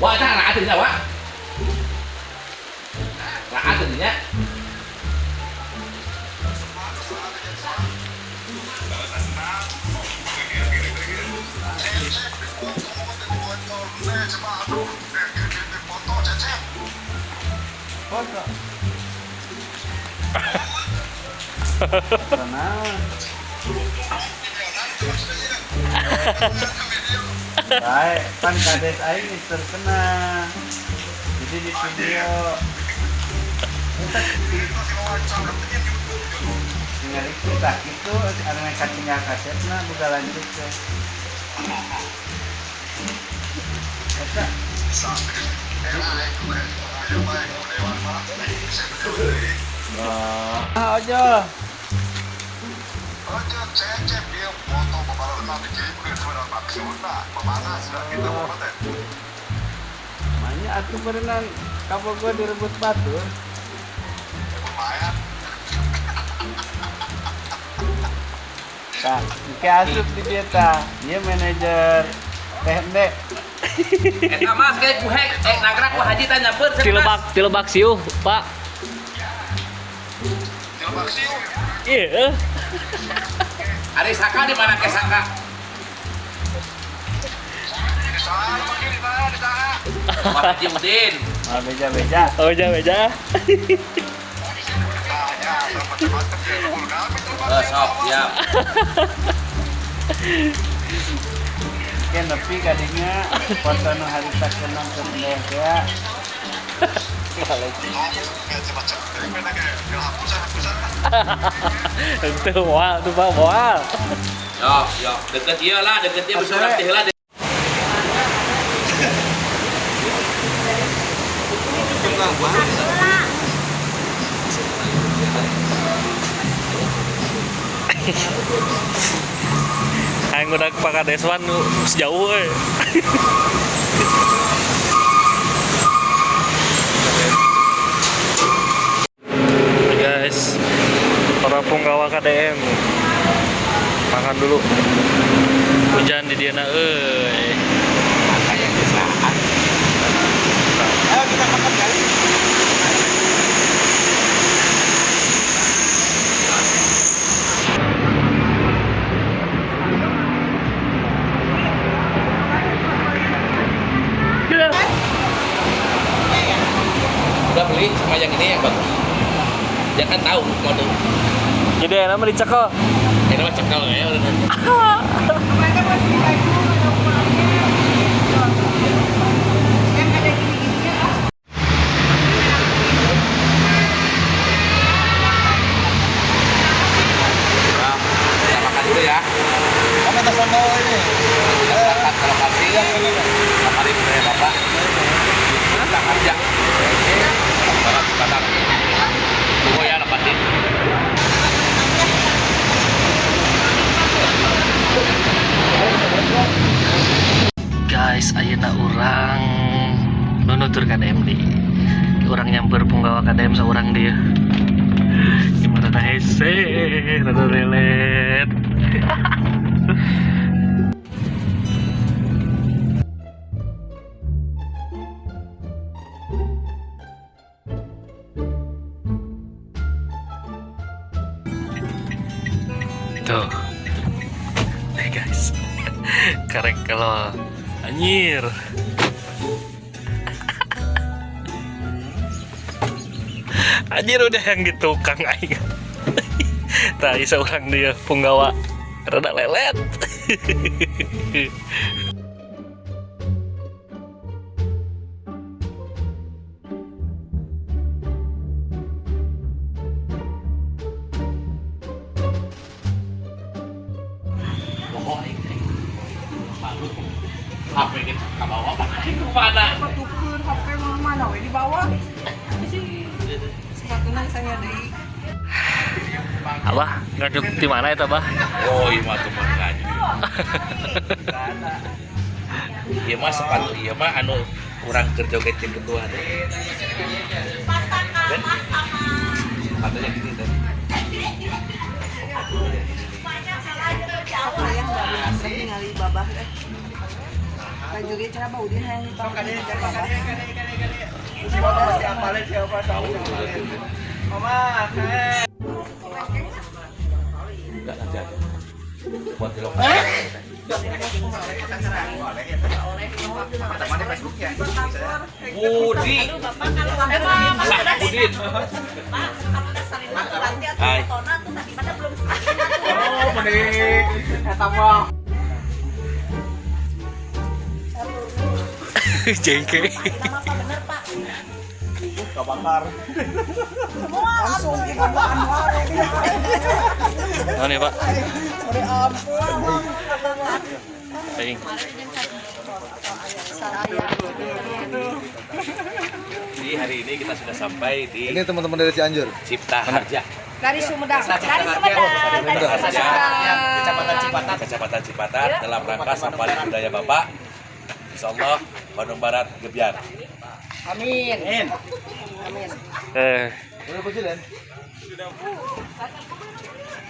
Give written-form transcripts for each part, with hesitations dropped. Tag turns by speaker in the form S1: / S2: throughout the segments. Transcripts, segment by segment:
S1: Wah, eta raat teh nya, Wak. Raat teh nya.
S2: Foto. Tenang. Baik, pan kades aing geus terkenal. Jadi di video eta tinggal kita gitu anu katinggal kasetna boga lanjut teh. Eta. Ah, Ojo.
S3: Ojo cecep dia foto babarengan dikirimkeun sebenarnya maksudna pemanas sudah kita mau teh.
S2: Manya atuh berenang kabogoh direbut batur.
S3: Lumayan.
S2: Tah, engke asup di dieu tah. Ieu manajer Teh.
S1: Eta mas kayak ku hek, nagrak ku haji tanya nyamper.
S4: Tilebak siuh, Pak.
S3: Tilebak siuh.
S4: Iya.
S1: Ari Saka di mana ke Saka?
S3: Di sana makin di sana di sana.
S1: Pak Haji Udin.
S2: Malah beja-beja.
S4: Oh, beja-beja.
S3: Tanya macam-macam ya kami tilebak
S1: Eh, sok, siap.
S2: Oke, nepi kadinya foto nu harita kenang ke teh ya.
S4: Itu moal tuh, Pak, moal.
S1: Yo, yo, deket ieu lah, deket ieu bisa urang teh heula.
S4: Aing udah Pak Kadeswan sejauh euy. Guys, para punggawa KDM makan dulu. Hujan di diana euy.
S1: Kayak saat.
S2: Ayo kita makan kali.
S1: Udah beli sama yang ini yang bagus. Dia kan tahu mode.
S4: Jadi enak mah dicekel.
S1: Ini mah cekel ya udah.
S5: Mereka masih baju ada uangnya. Yang ada gini-gininya ah.
S1: Nah, kita makan dulu ya.
S2: Kamu tas bawa ini.
S1: Kita berangkat ke lokasi. Kamari budaya Bapak. Kita kerja. Bapak Bapak. Tunggu ya lokasi.
S4: Guys, ayeuna urang nunutur KDM di. Urang nyamper punggawa KDM seorang dia. Gimana rada hese, rada lelet. Tuh. Nih guys. Karek kalau anjir. Anjir udah yang di tukang aing. Tah seorang dia punggawa rada lelet.
S1: Bohong aing. Malu. HP kita ke bawah apa kemana?
S5: Tukeun HP mah mana we dibawa. Sepatuna saya deui.
S4: Abah, ngajuk di mana itu, Abah?
S1: Oh, iya mah tuh mah ngajuk. Iya mah sepatu iya mah anu urang keur joget jeung ketua teh. Sepatunya gini teh.
S5: Abah eh. Baju ge cenah bau dia hayang
S2: Sok kade kade kade kade kade kade. Siapa siapa siapa tahu. Mama, eh.
S1: Enggak nanti aja. Buat di lokasi.
S3: Pertama di Facebook ya.
S1: Budi. Budin. Hai.
S2: Oh, mending eta mah.
S4: Jengke.
S2: Kebakar.
S5: Langsung kita Anwar.
S4: Mana ya, Pak?
S5: Ampun.
S4: Aing.
S1: Jadi hari ini kita sudah sampai di
S6: Ini teman-teman dari Cianjur.
S1: Cipta Harja.
S5: Dari Sumedang. Dari Sumedang. Dari Sumedang.
S1: Kecamatan Cipatat. Kecamatan Cipatat dalam rangka Safari Budaya Bapak. Insya Allah Bandung Barat gebyar.
S5: Amin. Amin.
S4: Eh,
S6: Udah presiden.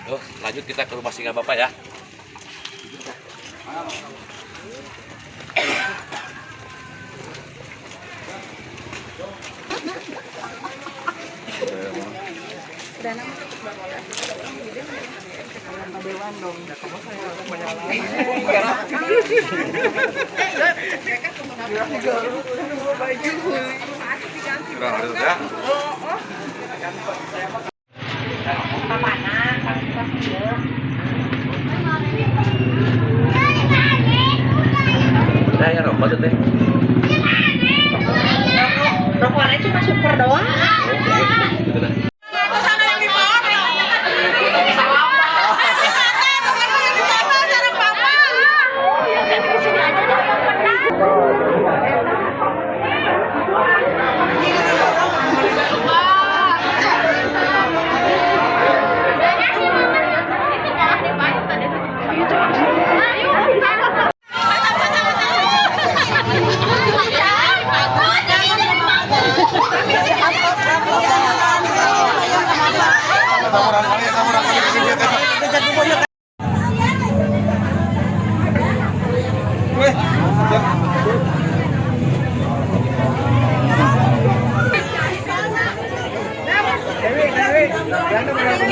S1: Tuh, lanjut kita ke rumah singgah Bapak ya.
S3: Kurang harus ya.
S1: Nah, ya rokok tuh teh.
S5: Rokoknya cuma super doang.
S1: Gitu dah.
S2: Dewi, Dewi. Jangan berani.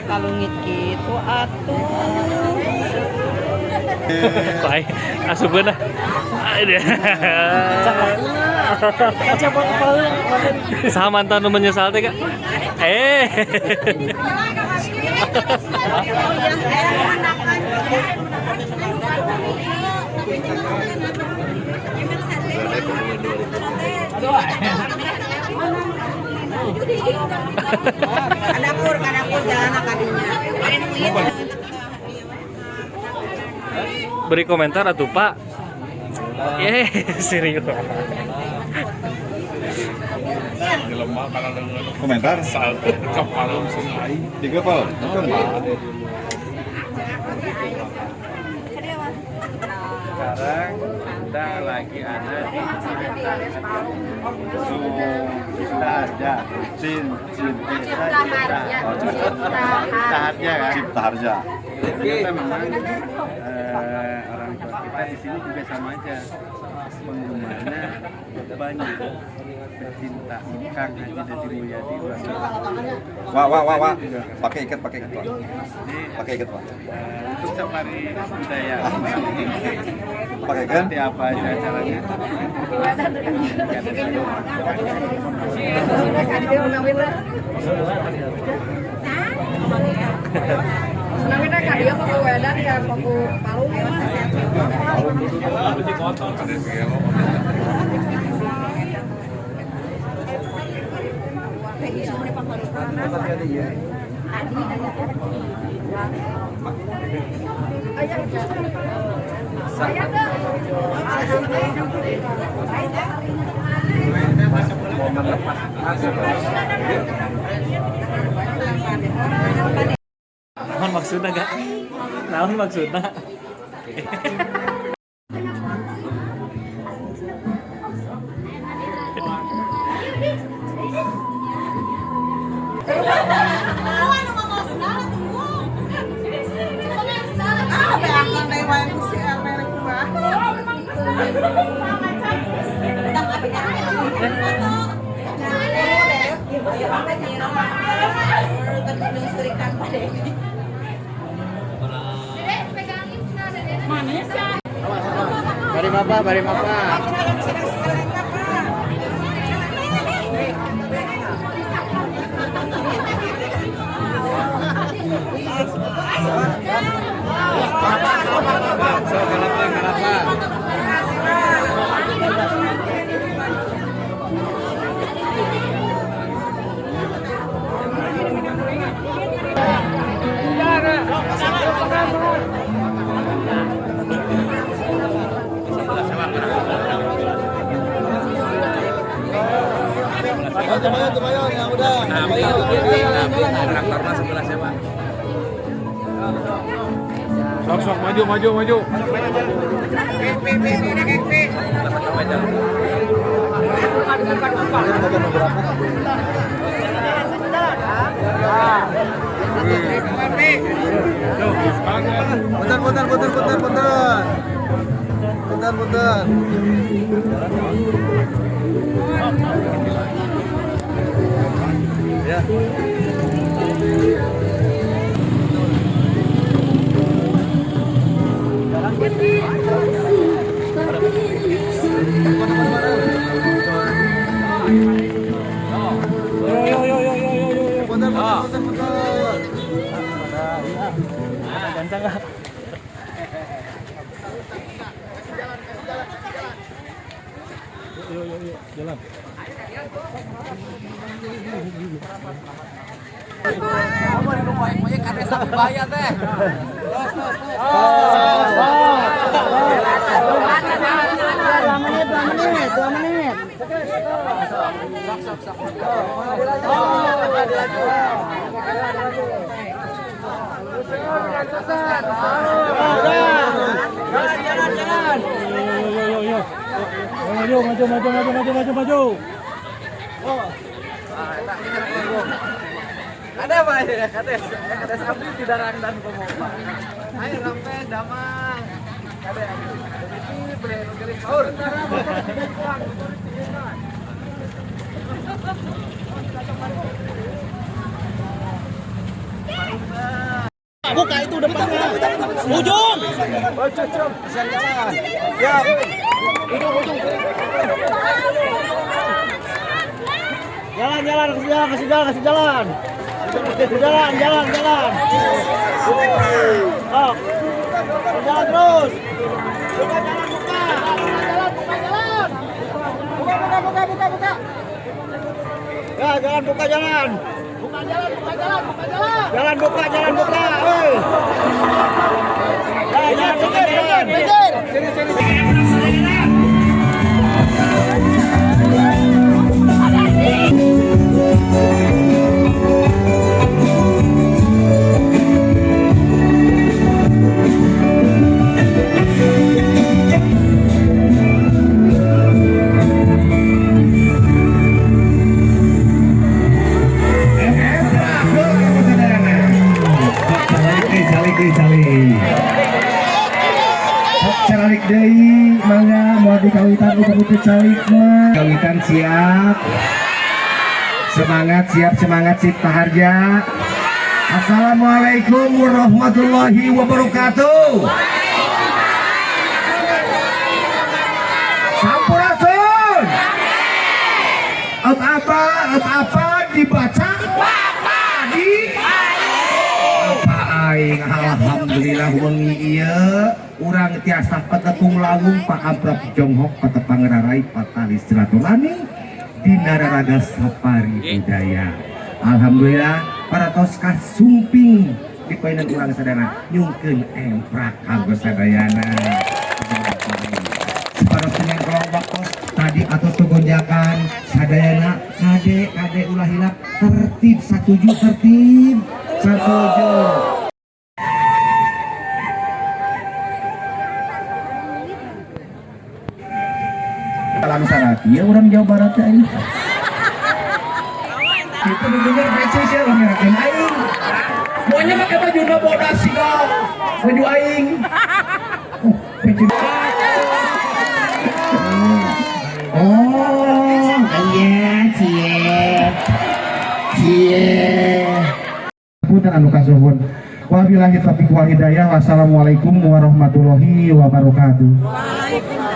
S5: Kalungit gitu atuh.
S4: kok aing asupeun ah. Saha mantan nu menyesal teh, Kak? Eh.
S5: Kadapur, kadapur jalan kadinya.
S4: Beri komentar atuh, Pak. Eh, serius.
S6: Komentar. Tiga pal.
S2: Sekarang kita lagi ada di Cipta Harja. Cin, Cin, Desa Cipta.
S6: Oh, Cipta.
S2: Cipta Harja kan.
S6: Cipta Harja.
S2: Ternyata memang orang tua kita di sini juga sama aja. Penggemarnya banyak. Pecinta Kang Haji Deddy Mulyadi luar biasa.
S6: Wah, wah, wah, wah. Pakai ikat, Pak.
S2: Jadi
S6: Pakai ikat, Pak.
S2: untuk safari budaya ini
S6: Pakai kan?
S2: nanti apa aja acaranya?
S4: Naon maksudna, Kak? Naon maksudna?
S2: Bari mapa, bari mapa. So, kalapang, kalapang.
S7: Sok sok maju maju maju.
S6: Bentar, bentar, bentar, bentar, bentar. Bentar, bentar. Ya.
S2: Yo.
S6: Bentar, bentar, bentar, bentar.
S4: Yuk, jalan.
S5: Dua menit.
S4: Yo. Maju, maju, maju, maju, maju, maju, maju.
S2: Ada apa ya? Kades, kades abdi tidak dan pemohon. Ayo sampai damang. Kades, ini boleh ngeling paur.
S4: Buka itu depannya. Ujung.
S6: Ya.
S4: Ujung. Jalan, jalan, kasih jalan, kasih jalan, kasih jalan. Jalan, jalan, jalan. Oh. Jalan terus. Buka jalan, buka. Jalan, buka jalan. Buka, buka, buka, buka, buka. Ya, jalan, buka jalan. Buka jalan, buka jalan, buka jalan. Jalan, buka, jalan, buka. Oi. Ya, jalan, buka jalan.
S6: Sini, sini.
S8: Calik deui mangga moal dikawitan upami calik mah. Kawitan siap. Semangat siap semangat Cipta Harja. Assalamualaikum warahmatullahi wabarakatuh. Sampurasun. Apa dibaca? Di apa aing alhamdulillah wengi ieu urang tiasa petepung lawung paamprok jonghok patepang rarai patali silaturahmi dina raraga safari budaya. Alhamdulillah para toska sumping di painan urang sadana nyungkeun emprak kanggo sadayana. Para penyangklong waktu tadi atau tugonjakan sadayana kade kade ulah hilap tertib satuju tertib satuju. Salam sarati ya orang Jawa Barat ya ini. Itu bener peci sih lah ngerakeun aing. Maunya pakai baju na bodas sih baju aing. Peci. Oh, iya cie. Cie. Punten anu kasuhun. Wabillahi taufiq wal hidayah. Wassalamualaikum warahmatullahi wabarakatuh.
S5: Waalaikumsalam.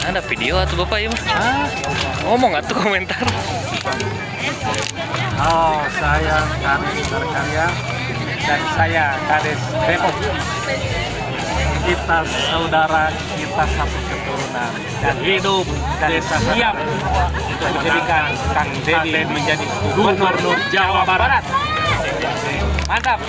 S9: Ada video atau bapak ya mas? Ngomong atau komentar?
S2: Oh, saya Kades Berkarya dan saya Kades Depok. Kita saudara, kita satu keturunan dan hidup dan siap untuk menjadikan Kang Dedi menjadi Gubernur Jawa Barat. Mantap.